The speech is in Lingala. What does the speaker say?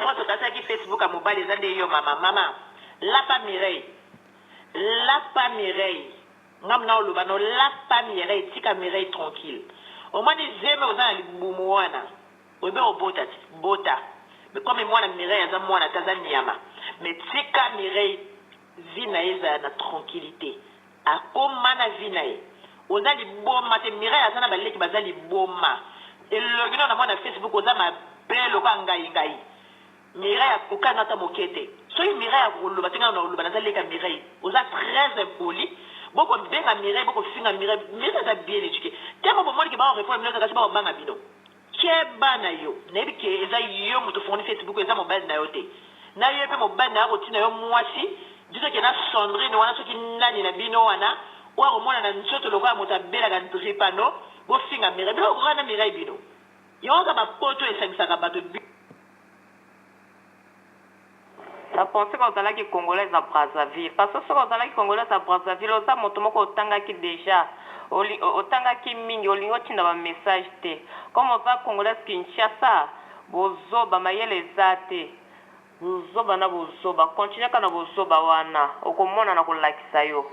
France okasaki Facebook ya mobali eza nde yo mama mama lapa Mireille lapa Mireille nga mna oloba no lapa Mireille tika Mireille tranquille omoni zemi oza na libumu wana oyebi obota te bota mais comme mwana Mireille aza mwana te aza nyama mais tika Mireille vie na ye ezala na tranquillite Akoma na vie naye. Oza liboma te Mireille aza na ba leki baza liboma elongi nayo na mona na Facebook oza mabe lokola ngai ngai Mireille akokani ata moke te soki Mireille akoloba te ngai na koloba naza leki ya Mireille oza très impoli boko benga Mireille boko finga Mireille Mireille aza bien eduque temo bomoni ke ba repondre bino kasi bako banga bino Keba na yo. Nayebi ke eza yo mutu ofongoli Facebook eza mobali na yo te. Na yo pe mobali na yo akotinda yo muasi disons ke na Sandrine wana soki nani na bino wana oyo akomona na nzoto lokola moto abelaka drepano bofinga Mireille. Bino bokokana na Mireille bino. Yango kaka ba poto esangisaka bato. Na pense que ozalaki congolaise na Brazzaville parce que soki ozalaki congolaise na Brazzaville oza moto moko otangaki dejà otangaki mingi olingi otinda ba message te comme oza congolaise Kinshasa bozoba mayele eza te buzoba na buzoba continue kaka na bozoba wana okomona na kolakisa yo.